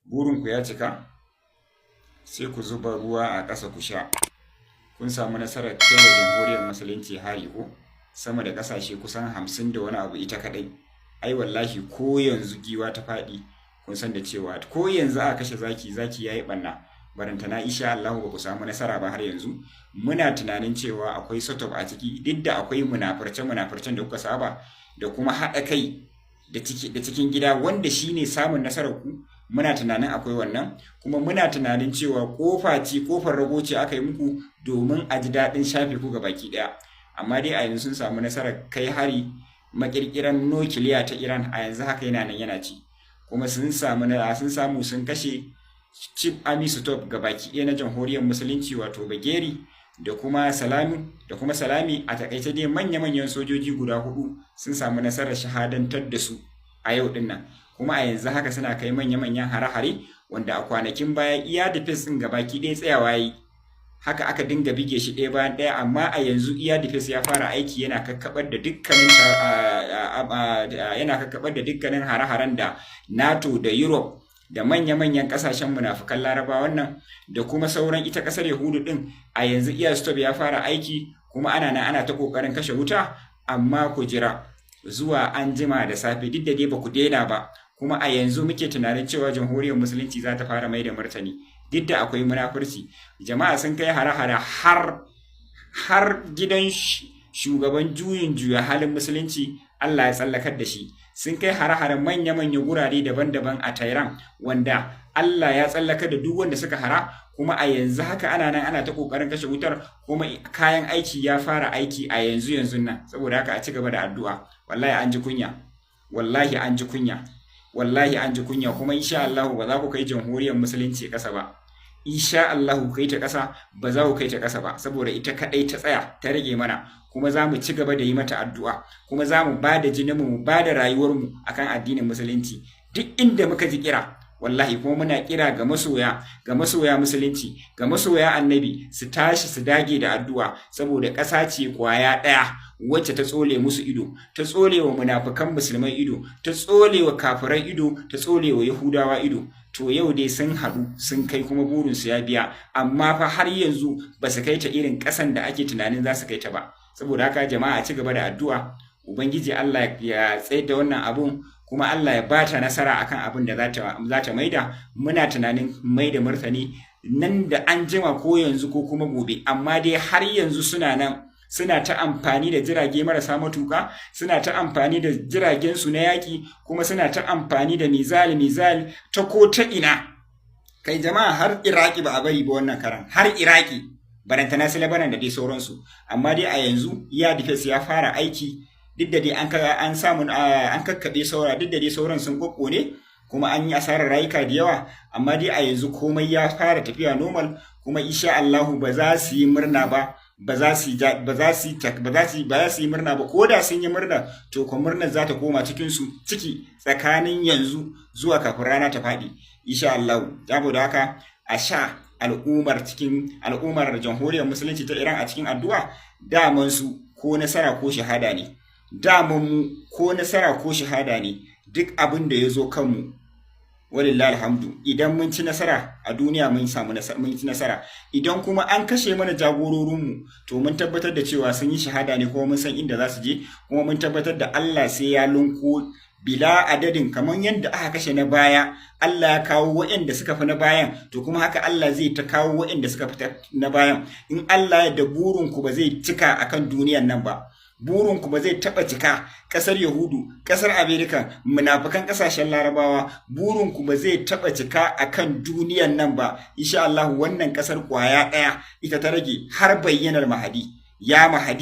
Burinku ya cika, sai ku zuba ruwa a ƙasa ku sha. Kun samu nasarar kai wa Jamhuriyar Musulunci hari ko sama da ƙasashe kusan 50 da wani abu ita kaɗai. Ai wallahi ko yanzu giwa ta faɗi, kun san da cewa ko yanzu aka kashe zaki, zaki ya yi ɓanna. Barantana insha Allahu ba ku samu nasara ba. Har yanzu muna tunanin cewa akwai setup a ciki, duk da akwai munafurce munafurcen da kuka saba da kuma haɗa kai da cikin gida wanda shine samun nasarar ku. Muna tunanin akwai wannan, kuma muna tunanin cewa kofa ce, kofar rago ce aka yi muku domin a ji daɗin shafe ku ga baki ɗaya. Amma dai a yanzu sun samu nasarar kai hari makirkiran nukiliya ta Iran. A yanzu haka yana nan yana ci, kuma sun samu sun kashe Chief Army Staff ga baki ɗaya na Jamhuriyar Musulunci, wato Bageri da kuma Salami. A takaice dai, manya-manyan sojoji guda hudu sun samu nasarar shahadantar da su a yau din nan. Kuma a yanzu haka suna kai manya-manyan hare-hare, wanda a kwanakin baya air defense din gabaki ɗaya tsayawa yi haka aka dinga bige shi ɗaya bayan ɗaya. Amma a yanzu air defense ya fara aiki, yana kakkabar da dukkanin hare-haren da NATO da Europe da manya-manyan kasashen munafukan Laraba wannan da kuma sauran ita kasar Yahudu din. A yanzu air stop ya fara aiki, kuma ana nan ana ta kokarin kashe wuta. Amma ku jira zuwa an jima da safe, duk da dai ba ku daina ba. Kuma a yanzu muke tunanin cewa Jamhuriyar Musulunci za ta fara mai da martani, duk da akwai munafurci. Jama'a, sun kai hare-hare har gidan shugaban juyin juya halin Musulunci, Allah ya tsallakar da shi. Sun kai hare-hare manya-manya gurare daban-daban a Tehran, wanda Allah ya tsallakar da duk wanda suka hara. Kuma a yanzu haka ana nan ana ta kokarin kashe wutar, kuma kayan aiki ya fara aiki a yanzu yanzu nan. Saboda haka a ci gaba da addu'a. Wallahi an ji kunya, wallahi an ji kunya, wallahi an ji kunya. Kuma insha Allah ba za ku kai Jamhuriyar Musulunci ƙasa ba. Insha Allah ku kai ta ƙasa, ba za ku kai ta ƙasa ba, saboda ita kaɗai ta tsaya ta rage mana. Kuma za mu ci gaba da yi mata addu'a, kuma za mu ba da jininmu, mu ba da rayuwarmu akan addinin Musulunci duk inda muka ji kira, wallahi. Kuma muna kira ga masoya Musulunci, ga masoya Annabi, su tashi su dage da addu'a, saboda ƙasa ce kwaya ɗaya wacce ta tsole musu ido, ta tsole wa munafukan Musulmai ido, ta tsole wa kafirai ido, ta tsole wa Yahudawa ido. To yau dai sun haɗu sun kai, kuma burinsu ya biya, amma fa har yanzu ba su kai ta irin ƙasan da ake tunanin za su kai ta ba. Saboda haka jama'a, ci gaba da addu'a. Ubangiji Allah ya tsayar da wannan abun, kuma Allah ya bata nasara akan abin da za ta maida. Muna tunanin maida martani nan da an jima, ko yanzu ko kuma gobe. Amma dai har yanzu suna nan suna ta amfani da jirage marasa matuka, suna ta amfani da jiragen su na yaƙi, kuma suna ta amfani da missile missile ta ko ta ina. Kai jama'a, har Iraki ba a bari ba wannan karan, har Iraki, barantana su Lebanon da dai sauransu. Amma dai a yanzu air defense ya fara aiki, duk da dai an samu an kakkaɓe saura, duk da dai sauran sun kokkone kuma an yi asarar rayuka da yawa. Amma dai a yanzu komai ya fara tafiya normal. Kuma insha Allahu ba za su yi murna ba, ba za su yi murna ba. Ko da sun yi murna, to ko murnar za ta koma cikin su ciki tsakanin yanzu zuwa kafin rana ta faɗi, insha Allah. Saboda haka a sha al'ummar cikin al'ummar Jamhuriyar Musulunci ta Iran a cikin addu'a. Daman su ko nasara ko shahada ne, daman mu ko nasara ko shahada ne. Duk abin da ya zo kanmu, walillahi alhamdu, idan mun ci nasara a duniya, mun samu mun ci nasara. Idan kuma an kashe mana jagororinmu, to mun tabbatar da cewa sun yi shahada ne, kuma mun san inda za su je. Kuma mun tabbatar da Allah sai ya lunko bila adadin, kamar yadda aka kashe na baya Allah ya kawo waɗanda suka fi na bayan, to kuma haka Allah zai ta kawo waɗanda suka fi na bayan in Allah ya da. Burinku ba zai cika akan duniyan nan ba, burinku ba zai taɓa cika. Ƙasar Yahudu, ƙasar Amerika, munafukan ƙasashen Larabawa, burinku ba zai taɓa cika akan duniyan nan ba, insha Allah. Wannan ƙasar ƙwaya ɗaya ita ta rage har bayyanar Mahadi. Ya Mahadi.